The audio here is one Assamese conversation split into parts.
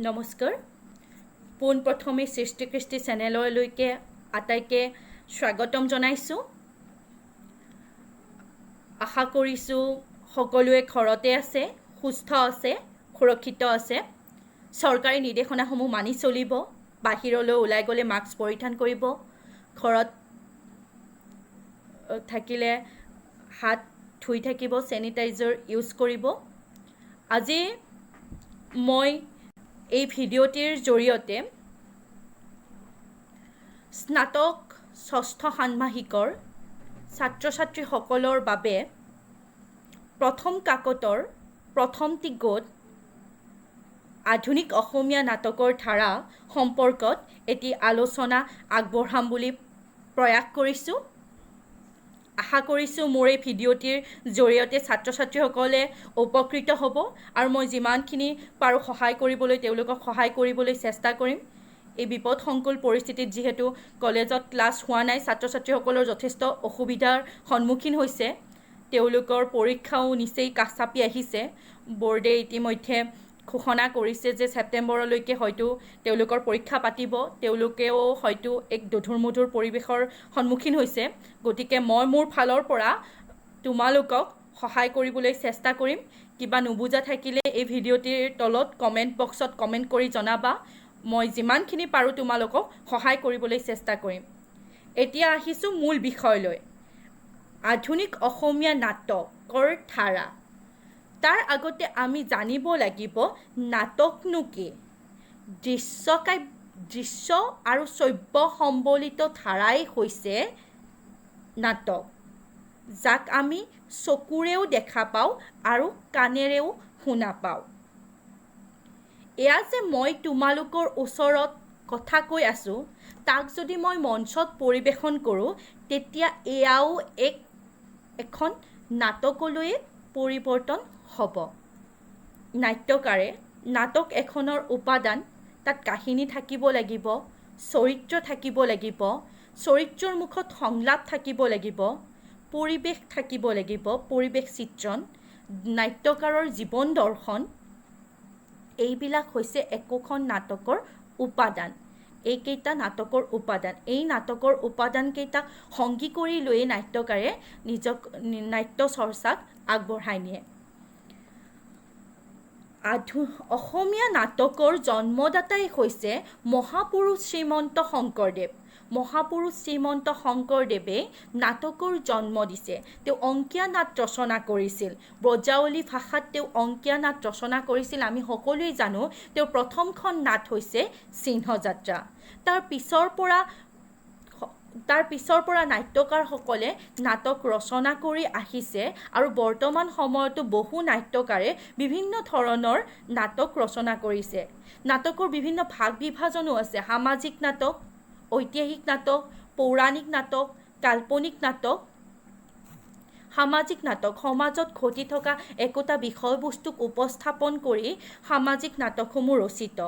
নমস্কাৰ, পোনপ্ৰথমে সৃষ্টি কৃষ্টি চেনেললৈকে আটাইকে স্বাগতম জনাইছোঁ। আশা কৰিছোঁ সকলোৱে ঘৰতে আছে, সুস্থ আছে, সুৰক্ষিত আছে। চৰকাৰী নিৰ্দেশনাসমূহ মানি চলিব, বাহিৰলৈ ওলাই গ'লে মাস্ক পৰিধান কৰিব, ঘৰত থাকিলে হাত ধুই থাকিব, চেনিটাইজাৰ ইউজ কৰিব। আজি মই এই ভিডিঅ'টিৰ জৰিয়তে স্নাতক ষষ্ঠ ষান্মাসিকৰ ছাত্ৰ ছাত্ৰীসকলৰ বাবে প্ৰথম কাকতৰ প্ৰথমটি গোট আধুনিক অসমীয়া নাটকৰ ধাৰা সম্পৰ্কত এটি আলোচনা আগবঢ়াম বুলি প্ৰয়াস কৰিছোঁ। আশা কৰিছোঁ মোৰ এই ভিডিঅ'টিৰ জৰিয়তে ছাত্ৰ ছাত্ৰীসকলে উপকৃত হ'ব আৰু মই যিমানখিনি পাৰোঁ সহায় কৰিবলৈ, তেওঁলোকক সহায় কৰিবলৈ চেষ্টা কৰিম। এই বিপদসংকুল পৰিস্থিতিত যিহেতু কলেজত ক্লাছ হোৱা নাই, ছাত্ৰ ছাত্ৰীসকলৰ যথেষ্ট অসুবিধাৰ সন্মুখীন হৈছে। তেওঁলোকৰ পৰীক্ষাও নিচেই কাষ চাপি আহিছে। ব'ৰ্ডে ইতিমধ্যে ঘোষণা কৰিছে যে ছেপ্টেম্বৰলৈকে হয়তো তেওঁলোকৰ পৰীক্ষা পাতিব। তেওঁলোকেও হয়তো এক দোধোৰ মোধোৰ পৰিৱেশৰ সন্মুখীন হৈছে। গতিকে মই মোৰ ফালৰ পৰা তোমালোকক সহায় কৰিবলৈ চেষ্টা কৰিম। কিবা নুবুজা থাকিলে এই ভিডিঅ'টিৰ তলত কমেণ্ট বক্সত কমেণ্ট কৰি জনাবা। মই যিমানখিনি পাৰোঁ তোমালোকক সহায় কৰিবলৈ চেষ্টা কৰিম। এতিয়া আহিছোঁ মূল বিষয়লৈ, আধুনিক অসমীয়া নাটকৰ ধাৰা। তাৰ আগতে আমি জানিব লাগিব নাটকনো কি। দৃশ্যকাব্য, দৃশ্য আৰু শ্ৰব্য সম্বলিত ধাৰাই হৈছে নাটক, যাক আমি চকুৰেও দেখা পাওঁ আৰু কাণেৰেও শুনা পাওঁ। এয়া যে মই তোমালোকৰ ওচৰত কথা কৈ আছোঁ, তাক যদি মই মঞ্চত পৰিৱেশন কৰোঁ, তেতিয়া এয়াও এখন নাটকলৈয়ে পৰিৱৰ্তন হ'ব। নাট্যকাৰে নাটক এখনৰ উপাদান, তাত কাহিনী থাকিব লাগিব, চৰিত্ৰ থাকিব লাগিব, চৰিত্ৰৰ মুখত সংলাপ থাকিব লাগিব, পৰিৱেশ থাকিব লাগিব, পৰিৱেশ চিত্ৰণ, নাট্যকাৰৰ জীৱন দৰ্শন, এইবিলাক হৈছে একোখন নাটকৰ উপাদান। এইকেইটা নাটকৰ উপাদান। এই নাটকৰ উপাদানকেইটাক সংগী কৰি লৈয়ে নাট্যকাৰে নিজক নাট্য চৰ্চাক আগবঢ়াই নিয়ে। অসমীয়া নাটকৰ জন্মদাতাই হৈছে মহাপুৰুষ শ্ৰীমন্ত শংকৰদেৱ। মহাপুৰুষ শ্ৰীমন্ত শংকৰদেৱে নাটকৰ জন্ম দিছে। তেওঁ অংকীয়া নাট ৰচনা কৰিছিল। ব্ৰজাৱলী ভাষাত তেওঁ অংকীয়া নাট ৰচনা কৰিছিল। আমি সকলোৱে জানো তেওঁৰ প্ৰথমখন নাট হৈছে চিহ্নযাত্ৰা। তাৰ পিছৰ পৰা নাট্যকাৰসকলে নাটক ৰচনা কৰি আহিছে আৰু বৰ্তমান সময়তো বহু নাট্যকাৰে বিভিন্ন ধৰণৰ নাটক ৰচনা কৰিছে। নাটকৰ বিভিন্ন ভাগ বিভাজনো আছে। সামাজিক নাটক, ঐতিহাসিক নাটক, পৌৰাণিক নাটক, কাল্পনিক নাটক। সামাজিক নাটক, সমাজত ঘটি থকা একোটা বিষয়বস্তুক উপস্থাপন কৰি সামাজিক নাটকসমূহ ৰচিত।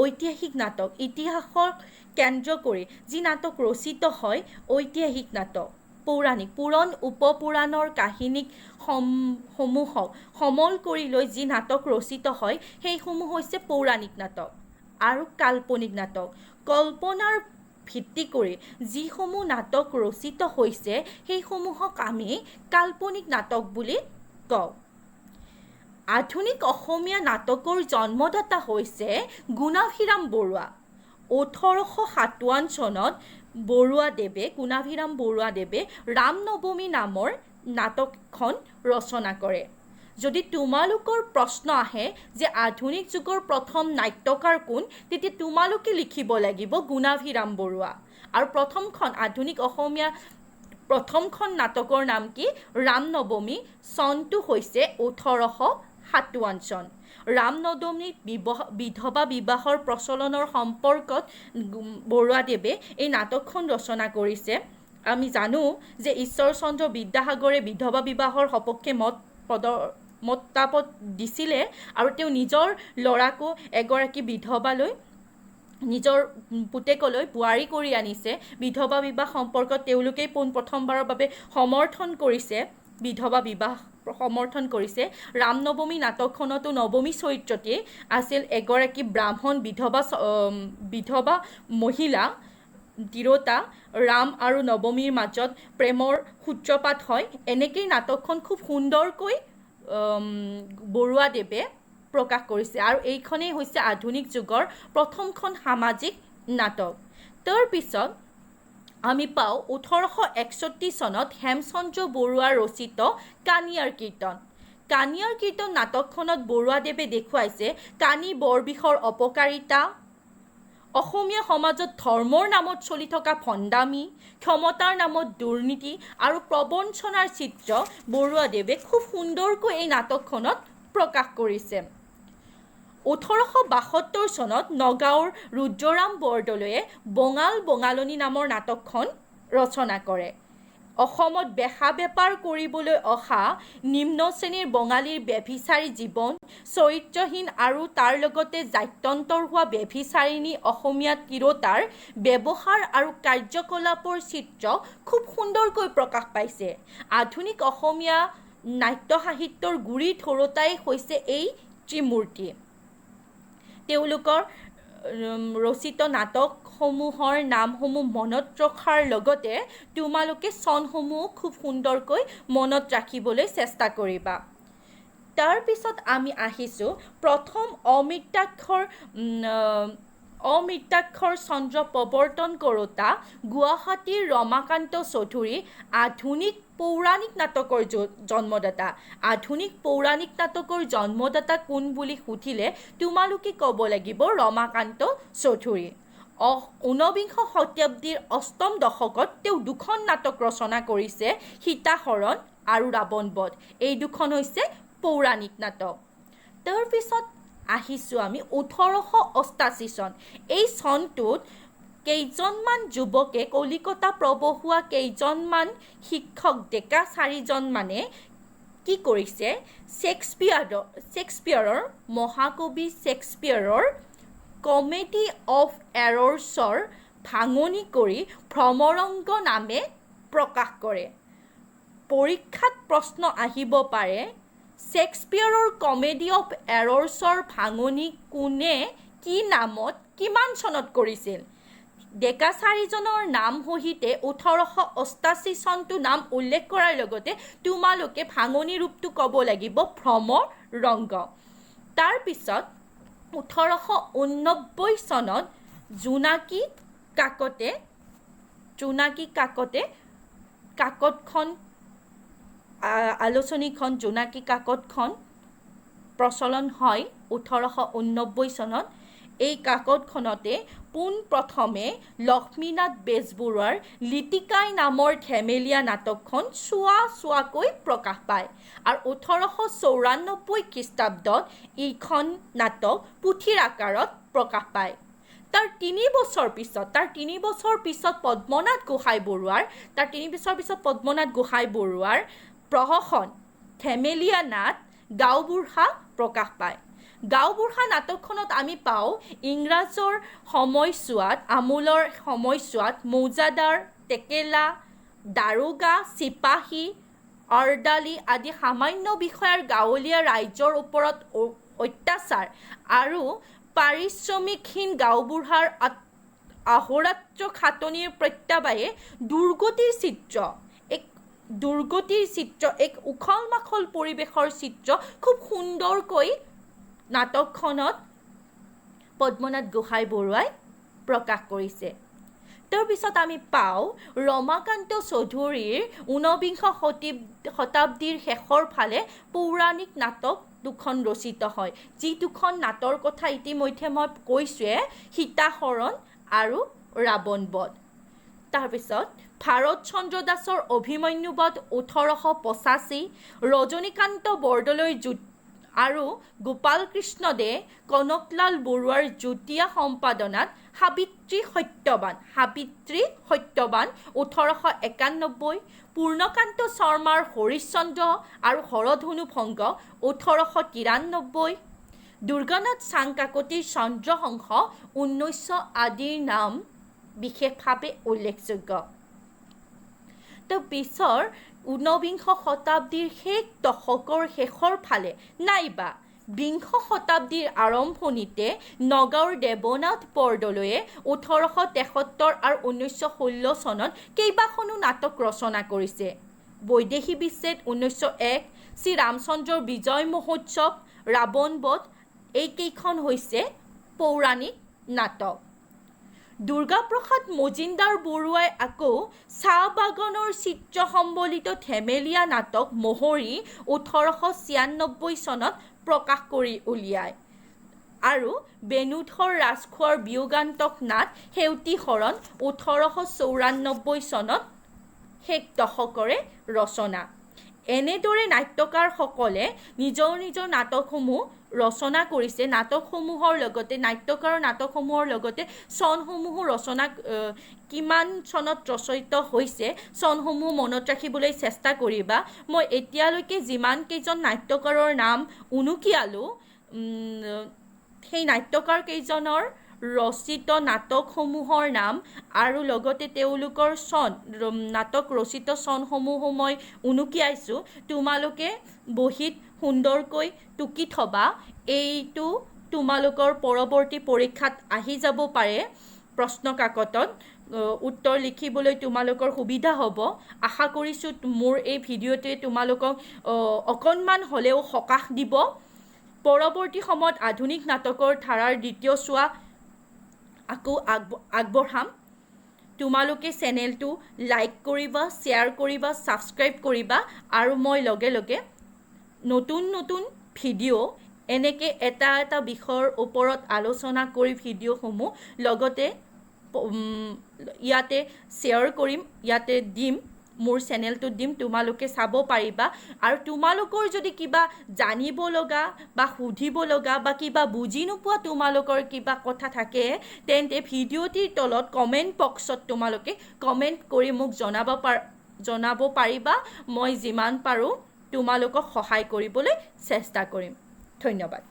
ঐতিহাসিক নাটক, ইতিহাসক কেন্দ্ৰ কৰি যি নাটক ৰচিত হয়, ঐতিহাসিক নাটক। পৌৰাণিক, পুৰাণ উপপুৰাণৰ কাহিনীক সমূহক সমল কৰি লৈ যি নাটক ৰচিত হয়, সেইসমূহ হৈছে পৌৰাণিক নাটক। আৰু কাল্পনিক নাটক, কল্পনাৰ ভিত্তি কৰি যিসমূহ নাটক ৰচিত হৈছে, সেইসমূহক আমি কাল্পনিক নাটক বুলি কওঁ। আধুনিক অসমীয়া নাটকৰ জন্মদাতা হৈছে গুণাভিৰাম বৰুৱা। 1857 চনত বৰুৱাদেৱে, গুণাভিৰাম বৰুৱাদেৱে ৰামনৱমী নামৰ নাটকখন ৰচনা কৰে। যদি তোমালোকৰ প্ৰশ্ন আহে যে আধুনিক যুগৰ প্ৰথম নাট্যকাৰ কোন, তেতিয়া তোমালোকে লিখিব লাগিব গুণাভিৰাম বৰুৱা। আৰু প্ৰথমখন আধুনিক অসমীয়া প্ৰথমখন নাটকৰ নাম কি? ৰামনৱমী। চনটো হৈছে 1857 চন। ৰামনৱমীত বিধৱা বিবাহৰ প্ৰচলনৰ সম্পৰ্কত বৰুৱাদেৱে এই নাটকখন ৰচনা কৰিছে। আমি জানো যে ঈশ্বৰচন্দ্ৰ বিদ্যাসাগৰে বিধৱা বিবাহৰ সপক্ষে মতামত দিছিলে আৰু তেওঁ নিজৰ ল'ৰাকো এগৰাকী বিধৱালৈ, নিজৰ পুতেকলৈ বোৱাৰী কৰি আনিছে। বিধৱা বিবাহ সম্পৰ্কত তেওঁলোকেই পোন প্ৰথমবাৰৰ বাবে সমৰ্থন কৰিছে। বিধৱা বিবাহ সমৰ্থন কৰিছে। ৰামনৱমী নাটকখনতো নৱমী চৰিত্ৰটিয়ে আছিল এগৰাকী ব্ৰাহ্মণ বিধৱা মহিলা তিৰোতা। ৰাম আৰু নৱমীৰ মাজত প্ৰেমৰ সূত্ৰপাত হয়। এনেকেই নাটকখন খুব সুন্দৰকৈ বৰুৱাদেৱে প্ৰকাশ কৰিছে আৰু এইখনেই হৈছে আধুনিক যুগৰ প্ৰথমখন সামাজিক নাটক। তাৰপিছত আমি পাওঁ 1861 চনত হেমচন্দ্ৰ বৰুৱাৰ ৰচিত কানিয়াৰ কীৰ্তন। কানিয়াৰ কীৰ্তন নাটকখনত বৰুৱাদেৱে দেখুৱাইছে কানি বৰবিষৰ অপকাৰিতা, অসমীয়া সমাজত ধৰ্মৰ নামত চলি থকা ভণ্ডামি, ক্ষমতাৰ নামত দুৰ্নীতি আৰু প্ৰবঞ্চনাৰ চিত্ৰ বৰুৱাদেৱে খুব সুন্দৰকৈ এই নাটকখনত প্ৰকাশ কৰিছে। 1872 চনত নগাঁৱৰ ৰুদ্ৰৰাম বৰদলৈয়ে বঙাল বঙালনী নামৰ নাটকখন ৰচনা কৰে। অসমত বেহা বেপাৰ কৰিবলৈ অহা নিম্ন শ্ৰেণীৰ বঙালীৰ ব্যভিচাৰী জীৱন, চৰিত্ৰহীন আৰু তাৰ লগতে জাত্যন্তৰ হোৱা ব্যভিচাৰিণী অসমীয়া তিৰোতাৰ ব্যৱহাৰ আৰু কাৰ্যকলাপৰ চিত্ৰ খুব সুন্দৰকৈ প্ৰকাশ পাইছে। আধুনিক অসমীয়া নাট্য সাহিত্যৰ গুৰি ধৰোঁতাই হৈছে এই ত্ৰিমূৰ্তি। তেওঁলোকৰ ৰচিত নাটকসমূহৰ নামসমূহ মনত ৰখাৰ লগতে তোমালোকে চনসমূহ খুব সুন্দৰকৈ মনত ৰাখিবলৈ চেষ্টা কৰিবা। তাৰপিছত আমি আহিছোঁ প্ৰথম অমৃতাক্ষৰ চন্দ্ৰ প্ৰৱৰ্তন কৰোঁতা গুৱাহাটীৰ ৰমাকান্ত চৌধুৰী আধুনিক পৌৰাণিক নাটকৰ জন্মদাতা। আধুনিক পৌৰাণিক নাটকৰ জন্মদাতা কোন বুলি সুধিলে তোমালোকে ক'ব লাগিব ৰমাকান্ত চৌধুৰী। ঊনবিংশ শতাব্দীৰ অষ্টম দশকত তেওঁ দুখন নাটক ৰচনা কৰিছে, সীতাহৰণ আৰু ৰাৱণবধ। এই দুখন হৈছে পৌৰাণিক নাটক। তাৰপিছত আহিছোঁ আমি 1888 চন। এই চনটোত কেইজনমান যুৱকে কলিকতা প্ৰৱহ হোৱা কেইজনমান শিক্ষক ডেকা চাৰিজনমানে কি কৰিছে, শ্বেক্সপিয়াৰৰ মহাকবি শ্বেক্সপিয়াৰৰ কমেডি অফ এৰৰ্ছৰ ভাঙনি কৰি ভ্ৰমৰংগ নামে প্ৰকাশ কৰে। পৰীক্ষাত প্ৰশ্ন আহিব পাৰে, শ্বেক্সপিয়াৰৰ কমেডি অফ এৰৰ্ছৰ ভাঙনি কোনে কি নামত কিমান চনত কৰিছিল? ডেকা চাৰিজনৰ নাম সহিতে 1888 চনটো নাম উল্লেখ কৰাৰ লগতে তোমালোকে ভাঙনি ৰূপটো ক'ব লাগিব ভ্ৰমৰংগ। তাৰপিছত 1889 চনত জোনাকী কাকতে কাকতখন আলোচনীখন জোনাকী কাকতখন প্ৰচলন হয় 1889 চনত। এই কাকতখনতে পোনপ্ৰথমে লক্ষ্মীনাথ বেজবৰুৱাৰ লিটিকাই নামৰ ধেমেলীয়া নাটকখন চোৱা চোৱাকৈ প্ৰকাশ পায় আৰু 1894 খ্ৰীষ্টাব্দত এইখন নাটক পুথিৰ আকাৰত প্ৰকাশ পায়। তাৰ তিনি বছৰ পিছত পদ্মনাথ গোহাঁই বৰুৱাৰ প্ৰহসন ধেমেলীয়া নাট গাঁওবুঢ়া প্ৰকাশ পায়। গাঁওবুঢ়া নাটকখনত আমি পাওঁ ইংৰাজৰ সময়ছোৱাত আমোলৰ সময়ছোৱাত মৌজাদাৰ, টেকেলা, দাৰোগা, চিপাহী, আৰ্দালি আদি সামান্য বিষয়াৰ গাঁৱলীয়া ৰাইজৰ ওপৰত অত্যাচাৰ আৰু পাৰিশ্ৰমিকহীন গাঁওবুঢ়াৰ অহোৰাত্ৰ খাটনিৰ প্ৰত্যাহ্বানে দুৰ্গতিৰ চিত্ৰ এক উখল মাখল পৰিৱেশৰ চিত্ৰ খুব সুন্দৰকৈ নাটকখনত পদ্মনাথ গোহাঁই বৰুৱাই প্ৰকাশ কৰিছে। তাৰপিছত আমি পাওঁ ৰমাকান্ত চৌধুৰীৰ ঊনবিংশ শতাব্দীৰ শেষৰ ফালে পৌৰাণিক নাটক দুখন ৰচিত হয়, যি দুখন নাটৰ কথা ইতিমধ্যে মই কৈছোঁৱে, সীতাহৰণ আৰু ৰাৱণবধ। তাৰপিছত ভাৰত চন্দ্ৰ দাসৰ অভিমন্যুবধ 1885, ৰজনীকান্ত বৰদলৈৰ আৰু গোপাল কৃষ্ণ দে, কনকলাল বৰুৱাৰ যুটীয়া সম্পাদনাত সাবিত্ৰী সত্যবান 1891, পূৰ্ণকান্ত শৰ্মাৰ হৰিশ্চন্দ্ৰ আৰু হৰধনু ভংগ 1893, দুৰ্গানাথ চাংকাকতিৰ চন্দ্ৰহংস 1900 আদিৰ নাম বিশেষভাৱে উল্লেখযোগ্য। তো পিছৰ ঊনবিংশ শতাব্দীৰ শেষ দশকৰ শেষৰ ফালে নাইবা বিংশ শতাব্দীৰ আৰম্ভণিতে নগাঁৱৰ দেৱনাথ বৰদলৈয়ে 1873 আৰু 1916 চনত কেইবাখনো নাটক ৰচনা কৰিছে। বৈদেহী বিচ্ছেদ 1901, শ্ৰীৰামচন্দ্ৰৰ বিজয় মহোৎসৱ, ৰাৱণ বধ, এইকেইখন হৈছে পৌৰাণিক নাটক। দুৰ্গাপ্ৰসাদ মজুমদাৰ বৰুৱাই আকৌ চাহ বাগানৰ চিত্ৰ সম্বলিত ধেমেলীয়া নাটক মহৰী 1896 চনত প্ৰকাশ কৰি উলিয়ায় আৰু বেণুধৰ ৰাজখোৱাৰ বিয়োগান্তক নাট সেউতী হৰণ 1894 চনত শেষ দশকৰে ৰচনা। এনেদৰে নাট্যকাৰসকলে নিজৰ নিজৰ নাটকসমূহ ৰচনা কৰিছে। নাটকসমূহৰ লগতে নাট্যকাৰৰ নাটকসমূহৰ লগতে চনসমূহো ৰচনা কিমান চনত ৰচিত হৈছে চনসমূহ মনত ৰাখিবলৈ চেষ্টা কৰিবা। মই এতিয়ালৈকে যিমান কেইজন নাট্যকাৰৰ নাম উনুকিয়ালোঁ, সেই নাট্যকাৰ কেইজনৰ ৰচিত নাটকসমূহৰ নাম আৰু লগতে তেওঁলোকৰ চন, নাটক ৰচিত চনসমূহো মই উনুকিয়াইছোঁ। তোমালোকে বহীত সুন্দৰকৈ টুকি থবা, এইটো তোমালোকৰ পৰৱৰ্তী পৰীক্ষাত আহি যাব পাৰে। প্ৰশ্ন কাকতত উত্তৰ লিখিবলৈ তোমালোকৰ সুবিধা হ'ব। আশা কৰিছোঁ মোৰ এই ভিডিঅ'টোৱে তোমালোকক অকণমান হ'লেও সকাহ দিব। পৰৱৰ্তী সময়ত আধুনিক নাটকৰ ধাৰাৰ দ্বিতীয় চোৱা আকৌ আগবঢ়াম। তোমালোকে চেনেলটো লাইক কৰিবা, শ্বেয়াৰ কৰিবা, ছাবস্ক্ৰাইব কৰিবা আৰু মই লগে লগে নতুন নতুন ভিডিঅ' এনেকৈ এটা এটা বিষয়ৰ ওপৰত আলোচনা কৰি ভিডিঅ'সমূহ লগতে ইয়াতে শ্বেয়াৰ কৰিম, ইয়াতে দিম, মোৰ চেনেলটোত দিম, তোমালোকে চাব পাৰিবা। আৰু তোমালোকৰ যদি কিবা জানিব লগা বা সুধিব লগা বা কিবা বুজি নোপোৱা তোমালোকৰ কিবা কথা থাকে, তেন্তে ভিডিঅ'টিৰ তলত কমেণ্ট বক্সত তোমালোকে কমেণ্ট কৰি মোক জনাব পাৰিবা। মই যিমান পাৰোঁ তোমালোকক সহায় কৰিবলৈ চেষ্টা কৰিম। ধন্যবাদ।